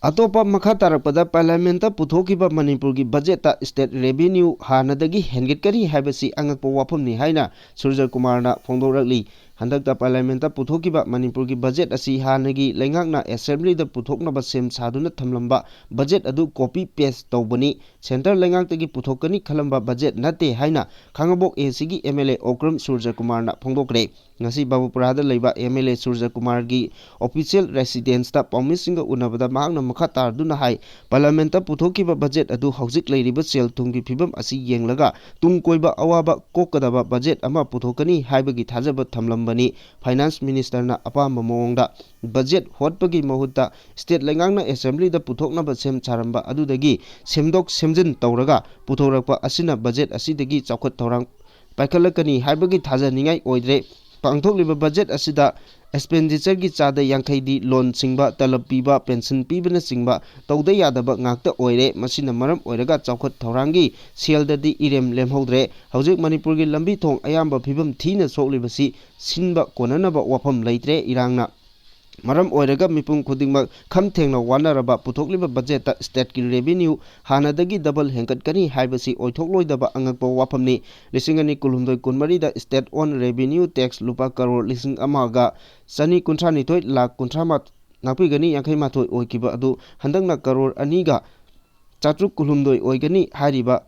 ꯑꯇꯣꯞꯄ ꯃꯈꯥ ꯇꯥꯔꯛꯄꯗ ꯄꯥꯔꯂꯤꯌꯥꯃꯦꯟꯠꯇ ꯄꯨꯊꯣꯛꯈꯤꯕ ꯃꯅꯤꯄꯨꯔꯒꯤ ꯕꯖꯦꯠꯇ state revenue ꯍꯥꯟꯅꯗꯒꯤ ꯍꯦꯟꯒꯠꯀꯅꯤ ꯍꯥꯏꯕꯁꯤ ꯑꯉꯛꯄ ꯋꯥꯐꯝꯅꯤ ꯍꯥꯏꯅ ꯁꯨꯔꯖ ꯀꯨꯃꯥꯔꯅ ꯐꯣꯡꯗꯣꯔꯛꯂꯤ꯫ ꯍꯟꯗꯛꯇ ꯄꯥꯔꯂꯤꯌꯥꯃꯦꯟꯠꯇ ꯄꯨꯊꯣꯛꯈꯤꯕ ꯃꯅꯤꯄꯨꯔꯒꯤ ꯕꯖꯦꯠ ꯑꯁꯤ ꯍꯥꯟꯅꯒꯤ ꯂꯩꯉꯥꯛꯅ ꯑꯦꯁꯦꯝꯕ꯭ꯂꯤꯗ ꯄꯨꯊꯣꯛꯅꯕ ꯁꯦꯝ ꯁꯥꯗꯨꯅ ꯊꯝꯂꯝꯕ ꯕꯖꯦꯠ ꯑꯗꯨ ꯀꯣꯄꯤ ꯄꯦꯁ ꯇꯧꯕꯅꯤ, ꯁꯦꯟꯇꯔ ꯂꯩꯉꯥꯛꯇꯒꯤ ꯄꯨꯊꯣꯛꯀꯅꯤ ꯈꯜꯂꯝꯕ ꯕꯖꯦꯠ ꯅꯠꯇꯦ ꯍꯥꯏꯅ ꯈꯥꯡꯉꯕꯣꯛ ꯑꯦ ꯁꯤꯒꯤ ꯑꯦꯝ ꯑꯦꯜ ꯑꯦ ꯑꯣꯀ꯭ꯔꯝ ꯁꯨꯔꯖꯀꯨꯃꯥꯔꯅ ꯐꯣꯡꯗꯣꯛꯈ꯭ꯔꯦ꯫ ꯉꯁꯤ ꯕꯥꯕꯨꯄꯨꯔꯥꯗ ꯂꯩꯕ ꯑꯦꯝ ꯑꯦꯜ ꯑꯦ ꯁꯨꯔꯖꯀꯨꯃꯥꯔꯒꯤ ꯑꯣꯐꯤꯁꯤꯌꯦꯜ ꯔꯦꯁꯤꯗꯦꯟꯁꯇ ꯄꯥꯎꯃꯤꯁꯤꯡꯒ ꯎꯅꯕꯗ ꯃꯍꯥꯛꯅ ꯃꯈꯥ ꯇꯥꯗꯨꯅ ꯍꯥꯏ, ꯄꯥꯔꯂꯤꯌꯥꯃꯦꯟꯠꯇ ꯄꯨꯊꯣꯛꯈꯤꯕ ꯕꯖꯦꯠ ꯑꯗꯨ ꯍꯧꯖꯤꯛ ꯂꯩꯔꯤꯕ ꯁꯦꯜ ꯊꯨꯝꯒꯤ ꯐꯤꯕꯝ ꯑꯁꯤ ꯌꯦꯡꯂꯒ ꯇꯨꯡ ꯀꯣꯏꯕ ꯑꯋꯥꯕ ꯀꯣꯛꯀꯗꯕ ꯕꯖꯦꯠ ꯑꯃ ꯄꯨꯊꯣꯛꯀꯅꯤ ꯍꯥꯏꯕꯒꯤ ꯊꯥꯖꯕ ꯊꯝꯂꯝꯕꯅꯤ꯫ ꯐꯥꯏꯅꯥꯟꯁ ꯃꯤꯅꯤꯁꯇꯔꯅ ꯑꯄꯥꯝꯕ ꯃꯑꯣꯡꯗ ꯕꯖꯦꯠ ꯍꯣꯠꯄꯒꯤ ꯃꯍꯨꯠꯇ ꯁ꯭ꯇꯦꯠ ꯂꯩꯉꯥꯛꯅ ꯑꯦꯁꯦꯝꯕ꯭ꯂꯤꯗ ꯄꯨꯊꯣꯛꯅꯕ ꯁꯦꯝ ꯁꯥꯔꯝꯕ ꯑꯗꯨꯗꯒꯤ ꯁꯦꯝꯗꯣꯛ ꯁꯦꯝꯖꯤꯟ ꯇꯧꯔꯒ ꯄꯨꯊꯣꯔꯛꯄ ꯑꯁꯤꯅ ꯕꯖꯦꯠ ꯑꯁꯤꯗꯒꯤ ꯆꯥꯎꯈꯠ ꯊꯧꯔꯥꯡ ꯄꯥꯏꯈꯠꯂꯛꯀꯅꯤ ꯍꯥꯏꯕꯒꯤ ꯊꯥꯖꯅꯤꯡꯉꯥꯏ ꯑꯣꯏꯗ꯭ꯔꯦ꯫ ꯄꯥꯡꯊꯣꯛꯂꯤꯕ ꯕꯖꯦꯠ ꯑꯁꯤꯗ ꯑꯦꯛꯁꯄꯦꯟꯗꯤꯆꯔꯒꯤ ꯆꯥꯗ ꯌꯥꯡꯈꯩꯗꯤ ꯂꯣꯟ ꯁꯤꯡꯕ, ꯇꯂꯕ ꯄꯤꯕ, ꯄꯦꯟꯁꯟ ꯄꯤꯕꯅꯆꯤꯡꯕ ꯇꯧꯗ ꯌꯥꯗꯕ ꯉꯥꯛꯇ ꯑꯣꯏꯔꯦ꯫ ꯃꯁꯤꯅ ꯃꯔꯝ ꯑꯣꯏꯔꯒ ꯆꯥꯎꯈꯠ ꯊꯧꯔꯥꯡꯒꯤ ꯁꯦꯜꯗꯗꯤ ꯏꯔꯦꯝ ꯂꯦꯝꯍꯧꯗ꯭ꯔꯦ꯫ ꯍꯧꯖꯤꯛ ꯃꯅꯤꯄꯨꯔꯒꯤ ꯂꯝꯕꯤ ꯊꯣꯡ ꯑꯌꯥꯝꯕ ꯐꯤꯕꯝ ꯊꯤꯅ ꯁꯣꯛꯂꯤꯕꯁꯤ ꯁꯤꯟꯕ ꯀꯣꯟꯅꯅꯕ ꯋꯥꯐꯝ ꯂꯩꯇ꯭ꯔꯦ꯫ ꯏꯔꯥꯡꯅ ꯃꯔꯝ ꯑꯣꯏꯔꯒ ꯃꯤꯄꯨꯝ ꯈꯨꯗꯤꯡꯃꯛ ꯈꯝ ꯊꯦꯡꯅ ꯋꯥꯅꯔꯕ ꯄꯨꯊꯣꯛꯂꯤꯕ ꯕꯖꯦꯠꯇ ꯁ꯭ꯇꯦꯠꯀꯤ ꯔꯦꯚꯤꯅ꯭ꯌꯨ ꯍꯥꯟꯅꯗꯒꯤ ꯗꯕꯜ ꯍꯦꯟꯒꯠꯀꯅꯤ ꯍꯥꯏꯕꯁꯤ ꯑꯣꯏꯊꯣꯛꯂꯣꯏꯗꯕ ꯑꯉꯛꯄ ꯋꯥꯐꯝꯅꯤ꯫ ꯂꯤꯁꯤꯡ ꯑꯅꯤ ꯀꯨꯟꯍꯨꯝꯗꯣꯏ ꯀꯨꯟꯃꯔꯤꯗ ꯁ꯭ꯇꯦꯠ ꯑꯣꯟ ꯔꯦꯚꯤꯅ꯭ꯌꯨ ꯇꯦꯛꯁ ꯂꯨꯄꯥ ꯀꯔꯣꯔ ꯂꯤꯁꯤꯡ ꯑꯃꯒ ꯆꯅꯤ ꯀꯨꯟꯊ꯭ꯔꯥꯅꯤꯊꯣꯏ ꯂꯥꯈ ꯀꯨꯟꯊ꯭ꯔꯥ ꯃꯥ-, ꯉꯥꯛꯄꯤꯒꯅꯤ ꯌꯥꯡꯈꯩ ꯃꯥꯊꯣꯏ ꯑꯣꯏꯈꯤꯕ ꯑꯗꯨ ꯍꯟꯗꯛꯅ ꯀꯔꯣꯔ ꯑꯅꯤꯒ ꯆꯥꯇ꯭ꯔꯨꯛ ꯀꯨꯟꯍꯨꯝꯗꯣꯏ ꯑꯣꯏꯒꯅꯤ ꯍꯥꯏꯔꯤꯕ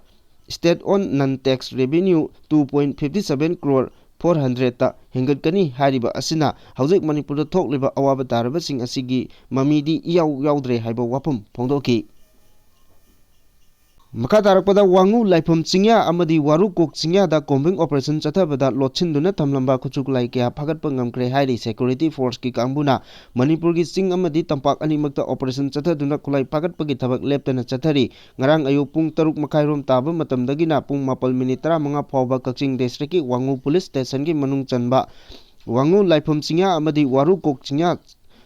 state owned non tax revenue two point fifty seven crore four hundredꯇ ꯍꯦꯟꯒꯠꯀꯅꯤ ꯍꯥꯏꯔꯤꯕ ꯑꯁꯤꯅ ꯍꯧꯖꯤꯛ ꯃꯅꯤꯄꯨꯔꯗ ꯊꯣꯛꯂꯤꯕ ꯑꯋꯥꯕ ꯇꯥꯔꯕꯁꯤꯡ ꯑꯁꯤꯒꯤ ꯃꯃꯤꯗꯤ ꯏꯌꯥꯎ ꯌꯥꯎꯗ꯭ꯔꯦ ꯍꯥꯏꯕ ꯋꯥꯐꯝ ꯐꯣꯡꯗꯣꯛꯈꯤ꯫ ꯃꯈꯥ ꯇꯥꯔꯛꯄꯗ ꯋꯥꯉꯨ ꯂꯥꯏꯐꯝ ꯆꯤꯡꯌꯥ ꯑꯃꯗꯤ ꯋꯥꯔꯨꯀꯣꯛ ꯆꯤꯡꯌꯥꯗ combing operation ꯆꯠꯊꯕꯗ ꯂꯣꯠꯁꯤꯟꯗꯨꯅ ꯊꯝꯂꯝꯕ ꯈꯨꯠꯁꯨ ꯈꯨꯠꯂꯥꯏ ꯀꯌꯥ ꯐꯥꯒꯠꯄ ꯉꯝꯈ꯭ꯔꯦ ꯍꯥꯏꯔꯤ security forceꯀꯤ ꯀꯥꯡꯕꯨꯅ꯫ ꯃꯅꯤꯄꯨꯔꯒꯤ ꯆꯤꯡ ꯑꯃꯗꯤ ꯇꯝꯄꯥꯛ ꯑꯅꯤꯃꯛꯇ operation ꯆꯠꯊꯗꯨꯅ ꯈꯨꯠꯂꯥꯏ ꯐꯥꯒꯠꯄꯒꯤ ꯊꯕꯛ ꯂꯦꯞꯇꯅ ꯆꯠꯊꯔꯤ꯫ ꯉꯔꯥꯡ ꯑꯌꯨꯛ ꯄꯨꯡ ꯇꯔꯨꯛ ꯃꯈꯥꯏꯔꯣꯝ ꯇꯥꯕ ꯃꯇꯝꯗꯒꯤꯅ ꯄꯨꯡ ꯃꯥꯄꯜ ꯃꯤꯅꯤꯠ ꯇꯔꯥꯃꯉꯥ ꯐꯥꯎꯕ ꯀꯛꯆꯤꯡ districtꯀꯤ ꯋꯥꯉꯨ police stationꯒꯤ ꯃꯅꯨꯡ ꯆꯟꯕ ꯋꯥꯉꯨ ꯂꯥꯏꯐꯝ ꯆꯤꯡꯌꯥ ꯑꯃꯗꯤ ꯋꯥꯔꯨꯀꯣꯛ ꯆꯤꯡꯌꯥ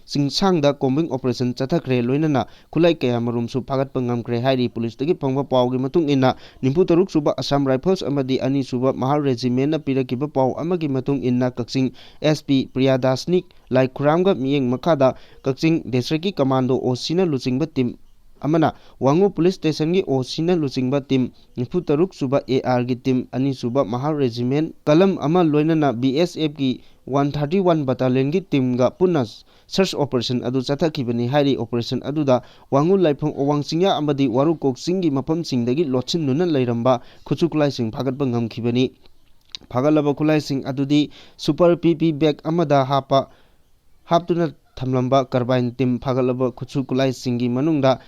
ꯆꯤꯡꯁꯥꯡꯗ combing operation ꯆꯠꯊꯈ꯭ꯔꯦ, ꯂꯣꯏꯅꯅ ꯈꯨꯠꯂꯥꯏ ꯀꯌꯥꯃꯔꯨꯝꯁꯨ ꯐꯥꯒꯠꯄ ꯉꯝꯈ꯭ꯔꯦ ꯍꯥꯏꯔꯤ꯫ Policeꯇꯒꯤ ꯐꯪꯕ ꯄꯥꯎꯒꯤ ꯃꯇꯨꯡ ꯏꯟꯅ, ꯅꯤꯐꯨ ꯇꯔꯨꯛ ꯁꯨꯕ Assam Rifles ꯑꯃꯗꯤ ꯑꯅꯤ ꯁꯨꯕ ꯃꯍꯥꯔ Regimentꯅ ꯄꯤꯔꯛꯈꯤꯕ ꯄꯥꯎ ꯑꯃꯒꯤ ꯃꯇꯨꯡ ꯏꯟꯅ, ꯀꯛꯆꯤꯡ SP ꯄ꯭ꯔꯤꯌꯥꯗꯥꯁꯅꯤ ꯂꯥꯏ ꯈꯨꯔꯥꯝꯒ ꯃꯤꯠꯌꯦꯡ ꯃꯈꯥꯗ ꯀꯛꯆꯤꯡ districtꯀꯤ commando OCꯅ ꯂꯨꯆꯤꯡꯕ team ꯑꯃꯅ ꯋꯥꯉꯨ ꯄꯨꯂꯤꯁ ꯁ꯭ꯇꯦꯁꯟꯒꯤ ꯑꯣ ꯁꯤꯅ ꯂꯨꯆꯤꯡꯕ ꯇꯤꯝ, ꯅꯤꯐꯨ ꯇꯔꯨꯛ ꯁꯨꯕ ꯑꯦ ꯑꯥꯔꯒꯤ ꯇꯤꯝ, ꯑꯅꯤ ꯁꯨꯕ ꯃꯍꯥꯔ ꯔꯦꯖꯤꯃꯦꯟ ꯀꯂꯝ ꯑꯃ ꯂꯣꯏꯅꯅ ꯕꯤ ꯑꯦꯁ ꯑꯦꯐꯀꯤ ꯋꯥꯟ ꯊꯥꯔꯇꯤ ꯋꯥꯟ ꯕꯠꯇꯥꯂꯤꯌꯟꯒꯤ ꯇꯤꯝꯒ ꯄꯨꯟꯅ ꯁꯔꯆ ꯑꯣꯄꯔꯦꯁꯟ ꯑꯗꯨ ꯆꯠꯊꯈꯤꯕꯅꯤ ꯍꯥꯏꯔꯤ꯫ ꯑꯣꯄꯔꯦꯁꯟ ꯑꯗꯨꯗ ꯋꯥꯉꯨ ꯂꯥꯏꯐꯝ, ꯑꯋꯥꯡ ꯆꯤꯡꯌꯥ ꯑꯃꯗꯤ ꯋꯥꯔꯨꯀꯣꯛ ꯆꯤꯡꯒꯤ ꯃꯐꯝꯁꯤꯡꯗꯒꯤ ꯂꯣꯠꯁꯤꯟꯗꯨꯅ ꯂꯩꯔꯝꯕ ꯈꯨꯠꯁꯨ ꯈꯨꯠꯂꯥꯏꯁꯤꯡ ꯐꯥꯒꯠꯄ ꯉꯝꯈꯤꯕꯅꯤ꯫ ꯐꯥꯒꯠꯂꯕ ꯈꯨꯠꯂꯥꯏꯁꯤꯡ ꯑꯗꯨꯗꯤ ꯁꯨꯄꯔ ꯄꯤ ꯄꯤ ꯕꯦꯒ ꯑꯃꯗ ꯍꯥꯞꯄ, ꯍꯥꯞꯇꯨꯅ ꯊꯝꯂꯝꯕ ꯀꯔꯕꯥꯏꯟ ꯇꯤꯝ ꯐꯥꯒꯠꯂꯕ ꯈꯨꯠꯁꯨ ꯈꯨꯠꯂꯥꯏꯁꯤꯡꯒꯤ ꯃꯅꯨꯡꯗ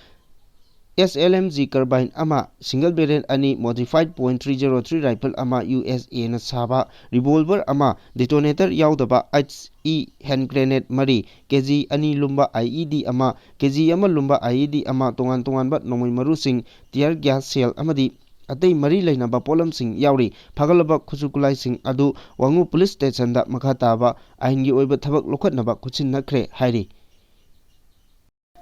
ꯑꯦꯁ ꯑꯦꯜ ꯑꯦꯝ ꯖꯤ ꯀꯔꯕꯥꯏꯟ ꯑꯃ, ꯁꯤꯡꯒꯜ ꯕꯦꯔꯦꯜ ꯑꯅꯤ, modified point three zero three rifle ꯑꯃ, ꯌꯨ ꯑꯦꯁ ꯑꯦꯅ ꯁꯥꯕ ꯔꯤꯚꯣꯜꯚꯔ ꯑꯃ, ꯗꯤꯇꯣꯅꯦꯇꯔ ꯌꯥꯎꯗꯕ ꯑꯩꯆ ꯏ ꯍꯦꯟ ꯒ꯭ꯔꯦꯅꯦꯗ ꯃꯔꯤ, ꯀꯦ ꯖꯤ ꯑꯅꯤ ꯂꯨꯝꯕ ꯑꯥꯏ ꯏ ꯗꯤ ꯑꯃ, ꯀꯦ ꯖꯤ ꯑꯃ ꯂꯨꯝꯕ ꯑꯥꯏ ꯏ ꯗꯤ ꯑꯃ, ꯇꯣꯉꯥꯟ ꯇꯣꯉꯥꯟꯕ ꯅꯣꯡꯃꯩ ꯃꯔꯨꯁꯤꯡ, ꯇꯤꯌꯔ ꯒ꯭ꯌꯥꯁ ꯁꯦꯜ ꯑꯃꯗꯤ ꯑꯇꯩ ꯃꯔꯤ ꯂꯩꯅꯕ ꯄꯣꯠꯂꯝꯁꯤꯡ ꯌꯥꯎꯔꯤ꯫ ꯐꯥꯒꯠꯂꯕ ꯈꯨꯠꯁꯨ ꯈꯨꯠꯂꯥꯏꯁꯤꯡ ꯑꯗꯨ ꯋꯥꯉꯨ ꯄꯨꯂꯤꯁ ꯁ꯭ꯇꯦꯁꯟꯗ ꯃꯈꯥ ꯇꯥꯕ ꯑꯥꯏꯟꯒꯤ ꯑꯣꯏꯕ ꯊꯕꯛ ꯂꯧꯈꯠꯅꯕ ꯈꯨꯠꯁꯤꯟꯅꯈ꯭ꯔꯦ ꯍꯥꯏꯔꯤ꯫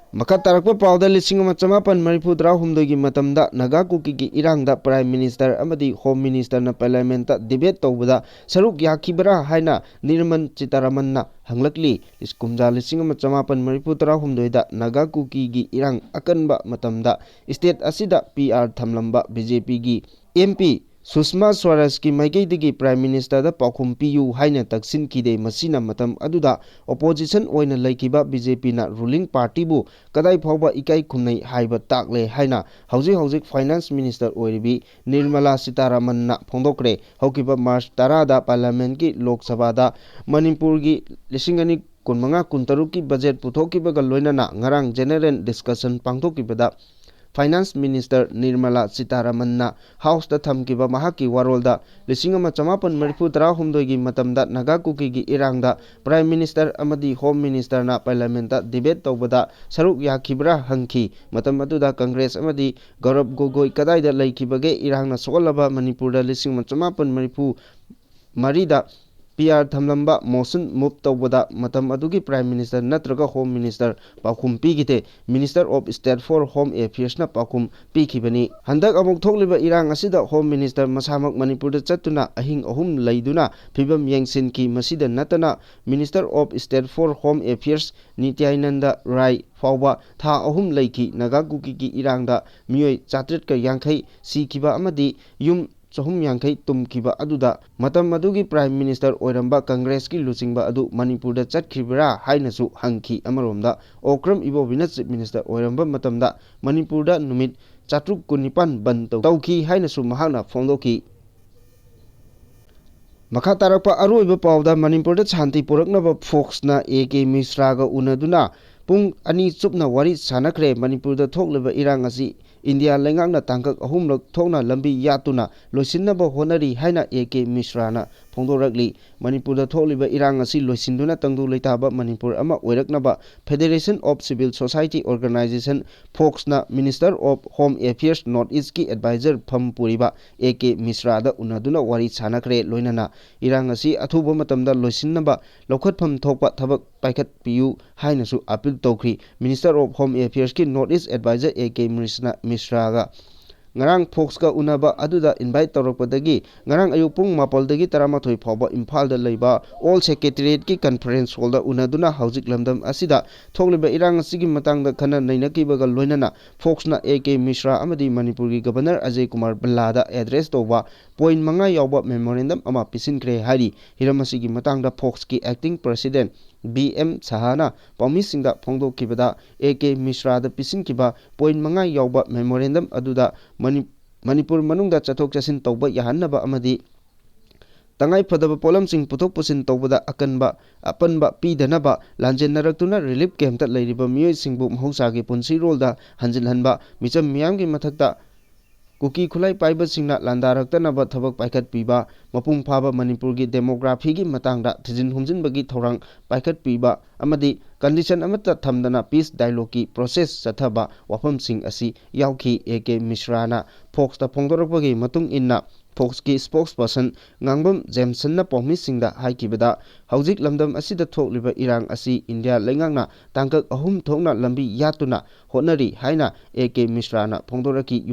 ꯃꯈꯥ ꯇꯥꯔꯛꯄ ꯄꯥꯎꯗ, ꯂꯤꯁꯤꯡ ꯑꯃ ꯆꯃꯥꯄꯟ ꯃꯔꯤꯐꯨ ꯇꯔꯥꯍꯨꯝꯗꯣꯏꯒꯤ ꯃꯇꯝꯗ ꯅꯥꯒꯥ ꯀꯨꯀꯤꯒꯤ ꯏꯔꯥꯡꯗ ꯄ꯭ꯔꯥꯏꯝ ꯃꯤꯅꯤꯁꯇꯔ ꯑꯃꯗꯤ ꯍꯣꯝ ꯃꯤꯅꯤꯁꯇꯔꯅ ꯄꯥꯔꯂꯤꯌꯥꯃꯦꯟꯠꯇ ꯗꯤꯕꯦꯠ ꯇꯧꯕꯗ ꯁꯔꯨꯛ ꯌꯥꯈꯤꯕ꯭ꯔꯥ ꯍꯥꯏꯅ ꯅꯤꯔꯃꯟ ꯁꯤꯇꯥꯔꯥꯃꯟꯅ ꯍꯪꯂꯛꯂꯤ꯫ ꯀꯨꯝꯖꯥ ꯂꯤꯁꯤꯡ ꯑꯃ ꯆꯃꯥꯄꯟ ꯃꯔꯤꯐꯨ ꯇꯔꯥꯍꯨꯝꯗꯣꯏꯗ ꯅꯥꯒꯥ ꯀꯨꯀꯤꯒꯤ ꯏꯔꯥꯡ ꯑꯀꯟꯕ ꯃꯇꯝꯗ ꯁ꯭ꯇꯦꯠ ꯑꯁꯤꯗ ꯄꯤ ꯑꯥꯔ ꯊꯝꯂꯝꯕ ꯕꯤ ꯖꯦ ꯄꯤꯒꯤ ꯑꯦꯝ ꯄꯤ ꯁꯨꯁꯃꯥ ꯁ꯭ꯋꯥꯔꯥꯖꯀꯤ ꯃꯥꯏꯀꯩꯗꯒꯤ ꯄ꯭ꯔꯥꯏꯝ ꯃꯤꯅꯤꯁꯇꯔꯗ ꯄꯥꯎꯈꯨꯝ ꯄꯤꯌꯨ ꯍꯥꯏꯅ ꯇꯛꯁꯤꯟꯈꯤꯗꯦ꯫ ꯃꯁꯤꯅ ꯃꯇꯝ ꯑꯗꯨꯗ ꯑꯣꯄꯣꯖꯤꯁꯟ ꯑꯣꯏꯅ ꯂꯩꯈꯤꯕ ꯕꯤ ꯖꯦ ꯄꯤꯅ ꯔꯨꯂꯤꯡ ꯄꯥꯔꯇꯤꯕꯨ ꯀꯗꯥꯏ ꯐꯥꯎꯕ ꯏꯀꯥꯏ ꯈꯨꯝꯅꯩ ꯍꯥꯏꯕ ꯇꯥꯛꯂꯦ ꯍꯥꯏꯅ ꯍꯧꯖꯤꯛ ꯍꯧꯖꯤꯛ ꯐꯥꯏꯅꯥꯟꯁ ꯃꯤꯅꯤꯁꯇꯔ ꯑꯣꯏꯔꯤꯕꯤ ꯅꯤꯔꯃꯂꯥ ꯁꯤꯇꯥꯔꯥꯃꯟꯅ ꯐꯣꯡꯗꯣꯛꯈ꯭ꯔꯦ꯫ ꯍꯧꯈꯤꯕ ꯃꯥꯔꯆ ꯇꯔꯥꯗ ꯄꯥꯔꯂꯤꯌꯥꯃꯦꯟꯠꯀꯤ ꯂꯣꯛ ꯁꯚꯥꯗ ꯃꯅꯤꯄꯨꯔꯒꯤ ꯂꯤꯁꯤꯡ ꯑꯅꯤ ꯀꯨꯟꯃꯉꯥ ꯀꯨꯟꯇꯔꯨꯛꯀꯤ ꯕꯖꯦꯠ ꯄꯨꯊꯣꯛꯈꯤꯕꯒ ꯂꯣꯏꯅꯅ ꯉꯔꯥꯡ ꯖꯦꯅꯔꯦꯜ ꯗꯤꯁꯀꯁꯟ ꯄꯥꯡꯊꯣꯛꯈꯤꯕꯗ ꯐꯥꯏꯅꯥꯟꯁ ꯃꯤꯅꯤꯁꯇꯔ ꯅꯤꯔꯃꯂꯥ ꯁꯤꯇꯥꯔꯥꯃꯟꯅ ꯍꯥꯎꯁꯇ ꯊꯝꯈꯤꯕ ꯃꯍꯥꯛꯀꯤ ꯋꯥꯔꯣꯜꯗ ꯂꯤꯁꯤꯡ ꯑꯃ ꯆꯃꯥꯄꯟ ꯃꯔꯤꯐꯨ ꯇꯔꯥꯍꯨꯝꯗꯣꯏꯒꯤ ꯃꯇꯝꯗ ꯅꯥꯒꯥ ꯀꯨꯀꯤꯒꯤ ꯏꯔꯥꯡꯗ ꯄ꯭ꯔꯥꯏꯝ ꯃꯤꯅꯤꯁꯇꯔ ꯑꯃꯗꯤ ꯍꯣꯝ ꯃꯤꯅꯤꯁꯇꯔꯅ ꯄꯥꯔꯂꯤꯌꯥꯃꯦꯟꯠꯇ ꯗꯤꯕꯦꯠ ꯇꯧꯕꯗ ꯁꯔꯨꯛ ꯌꯥꯈꯤꯕ꯭ꯔꯥ ꯍꯪꯈꯤ꯫ ꯃꯇꯝ ꯑꯗꯨꯗ ꯀꯪꯒ꯭ꯔꯦꯁ ꯑꯃꯗꯤ ꯒꯧꯔꯕ ꯒꯣꯒꯣꯏ ꯀꯗꯥꯏꯗ ꯂꯩꯈꯤꯕꯒꯦ? ꯏꯔꯥꯡꯅ ꯁꯣꯛꯍꯜꯂꯕ ꯃꯅꯤꯄꯨꯔꯗ ꯂꯤꯁꯤꯡ ꯑꯃ ꯆꯃꯥꯄꯟ ꯃꯔꯤꯐꯨ ꯃꯔꯤꯗ ꯄꯤ ꯑꯥꯔ ꯊꯝꯂꯝꯕ ꯃꯣꯁꯟ ꯃꯨꯚ ꯇꯧꯕꯗ ꯃꯇꯝ ꯑꯗꯨꯒꯤ Prime Minister ꯅꯠꯇ꯭ꯔꯒ Home Minister ꯄꯥꯎꯈꯨꯝ ꯄꯤꯈꯤꯗꯦ꯫ Minister of State for Home Affairs ꯅ ꯄꯥꯎꯈꯨꯝ ꯄꯤꯈꯤꯕꯅꯤ꯫ ꯍꯟꯗꯛ ꯑꯃꯨꯛ ꯊꯣꯛꯂꯤꯕ ꯏꯔꯥꯡ ꯑꯁꯤꯗ Home Minister ꯃꯁꯥꯃꯛ ꯃꯅꯤꯄꯨꯔꯗ ꯆꯠꯇꯨꯅ ꯑꯍꯤꯡ ꯑꯍꯨꯝ ꯂꯩꯗꯨꯅ ꯐꯤꯕꯝ ꯌꯦꯡꯁꯤꯟꯈꯤ꯫ ꯃꯁꯤꯗ ꯅꯠꯇꯅ Minister of State for Home Affairs ꯅꯤꯇ꯭ꯌꯥꯅꯟꯗ ꯔꯥꯏ ꯐꯥꯎꯕ ꯊꯥ ꯑꯍꯨꯝ ꯂꯩꯈꯤ꯫ ꯅꯥꯒꯥ ꯀꯨꯀꯤꯒꯤ ꯏꯔꯥꯡꯗ ꯃꯤꯑꯣꯏ ꯆꯥꯇ꯭ꯔꯦꯠꯀ ꯌꯥꯡꯈꯩ ꯁꯤꯈꯤꯕ ꯑꯃꯗꯤ ꯌꯨꯝ ꯆꯍꯨꯝ ꯌꯥꯡꯈꯩ ꯇꯨꯝꯈꯤꯕ ꯑꯗꯨꯗ ꯃꯇꯝ ꯑꯗꯨꯒꯤ Prime Minister ꯑꯣꯏꯔꯝꯕ ꯀꯪꯒ꯭ꯔꯦꯁꯀꯤ ꯂꯨꯆꯤꯡꯕ ꯑꯗꯨ ꯃꯅꯤꯄꯨꯔꯗ ꯆꯠꯈ꯭ꯔꯤꯕ꯭ꯔꯥ ꯍꯥꯏꯅꯁꯨ ꯍꯪꯈꯤ꯫ ꯑꯃꯔꯣꯝꯗ ꯑꯣꯀ꯭ꯔꯝ ꯏꯕꯣꯕꯤꯅ Chief Minister ꯑꯣꯏꯔꯝꯕ ꯃꯇꯝꯗ ꯃꯅꯤꯄꯨꯔꯗ ꯅꯨꯃꯤꯠ ꯆꯥꯇ꯭ꯔꯨꯛ ꯀꯨꯟꯅꯤꯄꯥꯟ ꯕꯟ ꯇꯧ-, ꯇꯧꯈꯤ ꯍꯥꯏꯅꯁꯨ ꯃꯍꯥꯛꯅ ꯐꯣꯡꯗꯣꯛꯈꯤ꯫ ꯃꯈꯥ ꯇꯥꯔꯛꯄ ꯑꯔꯣꯏꯕ ꯄꯥꯎꯗ, ꯃꯅꯤꯄꯨꯔꯗ ꯁꯥꯟꯇꯤ ꯄꯨꯔꯛꯅꯕ ꯐꯣꯛꯁꯅ ꯑꯦ ꯀꯦ ꯃꯤꯁ꯭ꯔꯥꯒ ꯎꯅꯗꯨꯅ ꯄꯨꯡ ꯑꯅꯤ ꯆꯨꯞꯅ ꯋꯥꯔꯤ ꯁꯥꯟꯅꯈ꯭ꯔꯦ꯫ ꯃꯅꯤꯄꯨꯔꯗ ꯊꯣꯛꯂꯤꯕ ꯏꯔꯥꯡ ꯑꯁꯤ ꯏꯟꯗꯤꯌꯥ ꯂꯩꯉꯥꯛꯅ ꯇꯥꯡꯀꯛ ꯑꯍꯨꯝꯂꯛ ꯊꯣꯛꯅ ꯂꯝꯕꯤ ꯌꯥꯠꯇꯨꯅ ꯂꯣꯏꯁꯤꯟꯅꯕ ꯍꯣꯠꯅꯔꯤ ꯍꯥꯏꯅ ꯑꯦ ꯀꯦ ꯃꯤꯁ꯭ꯔꯥꯅ ꯐꯣꯡꯗꯣꯔꯛꯂꯤ꯫ ꯃꯅꯤꯄꯨꯔꯗ ꯊꯣꯛꯂꯤꯕ ꯏꯔꯥꯡ ꯑꯁꯤ ꯂꯣꯏꯁꯤꯟꯗꯨꯅ ꯇꯪꯗꯨ ꯂꯩꯇꯥꯕ ꯃꯅꯤꯄꯨꯔ ꯑꯃ ꯑꯣꯏꯔꯛꯅꯕ Federation of Civil Society Organisation, ꯐꯣꯛꯁꯅ Minister of Home Affairs North East ꯀꯤ advisor ꯐꯝ ꯄꯨꯔꯤꯕ ꯑꯦ ꯀꯦ ꯃꯤꯁ꯭ꯔꯥꯗ ꯎꯅꯗꯨꯅ ꯋꯥꯔꯤ ꯁꯥꯟꯅꯈ꯭ꯔꯦ꯫ ꯂꯣꯏꯅꯅ ꯏꯔꯥꯡ ꯑꯁꯤ ꯑꯊꯨꯕ ꯃꯇꯝꯗ ꯂꯣꯏꯁꯤꯟꯅꯕ ꯂꯧꯈꯠꯐꯝ ꯊꯣꯛꯄ ꯊꯕꯛ ꯄꯥꯏꯈꯠꯄꯤꯌꯨ ꯍꯥꯏꯅꯁꯨ ꯑꯥꯄꯤꯜ ꯇꯧꯈ꯭ꯔꯤ꯫ Minister of Home Affairs ꯀꯤ North East advisor A K ꯃꯤꯁ꯭ꯔꯥꯒ ꯉꯔꯥꯡ ꯐꯣꯛꯁꯀ ꯎꯅꯕ ꯑꯗꯨꯗ ꯏꯟꯚꯥꯏꯠ ꯇꯧꯔꯛꯄꯗꯒꯤ ꯉꯔꯥꯡ ꯑꯌꯨꯛ ꯄꯨꯡ ꯃꯥꯄꯜꯗꯒꯤ ꯇꯔꯥꯃꯥꯊꯣꯏ ꯐꯥꯎꯕ ꯏꯝꯐꯥꯜꯗ ꯂꯩꯕ ꯑꯣꯜ ꯁꯦꯀ꯭ꯔꯦꯇꯦꯔꯤꯌꯦꯠꯀꯤ ꯀꯟꯐꯔꯦꯟꯁ ꯍꯣꯜꯗ ꯎꯅꯗꯨꯅ ꯍꯧꯖꯤꯛ ꯂꯝꯗꯝ ꯑꯁꯤꯗ ꯊꯣꯛꯂꯤꯕ ꯏꯔꯥꯡ ꯑꯁꯤꯒꯤ ꯃꯇꯥꯡꯗ ꯈꯟꯅ ꯅꯩꯅꯈꯤꯕꯒ ꯂꯣꯏꯅꯅ ꯐꯣꯛꯁꯅ ꯑꯦ ꯀꯦ ꯃꯤꯁ꯭ꯔꯥ ꯑꯃꯗꯤ ꯃꯅꯤꯄꯨꯔꯒꯤ ꯒꯕꯔꯅꯔ ꯑꯖꯌ ꯀꯨꯃꯥꯔ ꯚꯜꯂꯥꯗ ꯑꯦꯗ꯭ꯔꯦꯁ ꯇꯧꯕ ꯄꯣꯏꯟꯠ ꯃꯉꯥ ꯌꯥꯎꯕ ꯃꯦꯃꯣꯔꯦꯟꯗꯝ ꯑꯃ ꯄꯤꯁꯤꯟꯈ꯭ꯔꯦ ꯍꯥꯏꯔꯤ꯫ ꯍꯤꯔꯝ ꯑꯁꯤꯒꯤ ꯃꯇꯥꯡꯗ ꯐꯣꯛꯁꯀꯤ acting president ꯕꯤ ꯑꯦꯝ ꯁꯍꯥꯅ ꯄꯥꯎꯃꯤꯁꯤꯡꯗ ꯐꯣꯡꯗꯣꯛꯈꯤꯕꯗ, ꯑꯦ ꯀꯦ ꯃꯤꯁ꯭ꯔꯥꯗ ꯄꯤꯁꯤꯟꯈꯤꯕ ꯄꯣꯏꯟꯠ ꯃꯉꯥ ꯌꯥꯎꯕ ꯃꯦꯃꯣꯔꯦꯟꯗꯝ ꯑꯗꯨꯗ ꯃꯅꯤ-, ꯃꯅꯤꯄꯨꯔ ꯃꯅꯨꯡꯗ ꯆꯠꯊꯣꯛ ꯆꯠꯁꯤꯟ ꯇꯧꯕ ꯌꯥꯍꯟꯅꯕ ꯑꯃꯗꯤ ꯇꯉꯥꯏ ꯐꯗꯕ ꯄꯣꯠꯂꯝꯁꯤꯡ ꯄꯨꯊꯣꯛ ꯄꯨꯁꯤꯟ ꯇꯧꯕꯗ ꯑꯀꯟꯕ, ꯑꯄꯟꯕ ꯄꯤꯗꯅꯕ, ꯂꯥꯟꯖꯦꯟꯅꯔꯛꯇꯨꯅ ꯔꯤꯂꯤꯐ ꯀꯦꯝꯞꯇ ꯂꯩꯔꯤꯕ ꯃꯤꯑꯣꯏꯁꯤꯡꯕꯨ ꯃꯍꯧꯁꯥꯒꯤ ꯄꯨꯟꯁꯤꯔꯣꯜꯗ ꯍꯟꯖꯤꯜꯍꯟꯕ, ꯃꯤꯆꯝ ꯃꯤꯌꯥꯝꯒꯤ ꯃꯊꯛꯇ ꯀꯨꯀꯤ ꯈꯨꯠꯂꯥꯏ ꯄꯥꯏꯕꯁꯤꯡꯅ ꯂꯥꯟꯗꯥꯔꯛꯇꯅꯕ ꯊꯕꯛ ꯄꯥꯏꯈꯠꯄꯤꯕ, ꯃꯄꯨꯡ ꯐꯥꯕ ꯃꯅꯤꯄꯨꯔꯒꯤ demographyꯒꯤ ꯃꯇꯥꯡꯗ ꯊꯤꯖꯤꯟ ꯍꯨꯝꯖꯤꯟꯕꯒꯤ ꯊꯧꯔꯥꯡ ꯄꯥꯏꯈꯠꯄꯤꯕ ꯑꯃꯗꯤ condition ꯑꯃꯠꯇ ꯊꯝꯗꯅ peace dialogueꯀꯤ process ꯆꯠꯊꯕ ꯋꯥꯐꯝꯁꯤꯡ ꯑꯁꯤ ꯌꯥꯎꯈꯤ꯫ ꯑꯦ ꯀꯦ ꯃꯤꯁ꯭ꯔꯥꯅ Foxꯇ ꯐꯣꯡꯗꯣꯔꯛꯄꯒꯤ ꯃꯇꯨꯡ ꯏꯟꯅ, Foxꯀꯤ spokesperson ꯉꯥꯡꯕꯝ ꯖꯦꯝꯁꯟꯅ ꯄꯥꯎꯃꯤꯁꯤꯡꯗ ꯍꯥꯏꯈꯤꯕꯗ, ꯍꯧꯖꯤꯛ ꯂꯝꯗꯝ ꯑꯁꯤꯗ ꯊꯣꯛꯂꯤꯕ ꯏꯔꯥꯡ ꯑꯁꯤ ꯏꯟꯗꯤꯌꯥ ꯂꯩꯉꯥꯛꯅ ꯇꯥꯡꯀꯛ ꯑꯍꯨꯝ ꯊꯣꯛꯅ ꯂꯝꯕꯤ ꯌꯥꯠꯇꯨꯅ ꯍꯣꯠꯅꯔꯤ ꯍꯥꯏꯅ ꯑꯦ ꯀꯦ ꯃꯤꯁ꯭ꯔꯥꯅ ꯐꯣꯡꯗꯣꯔꯛꯈꯤ꯫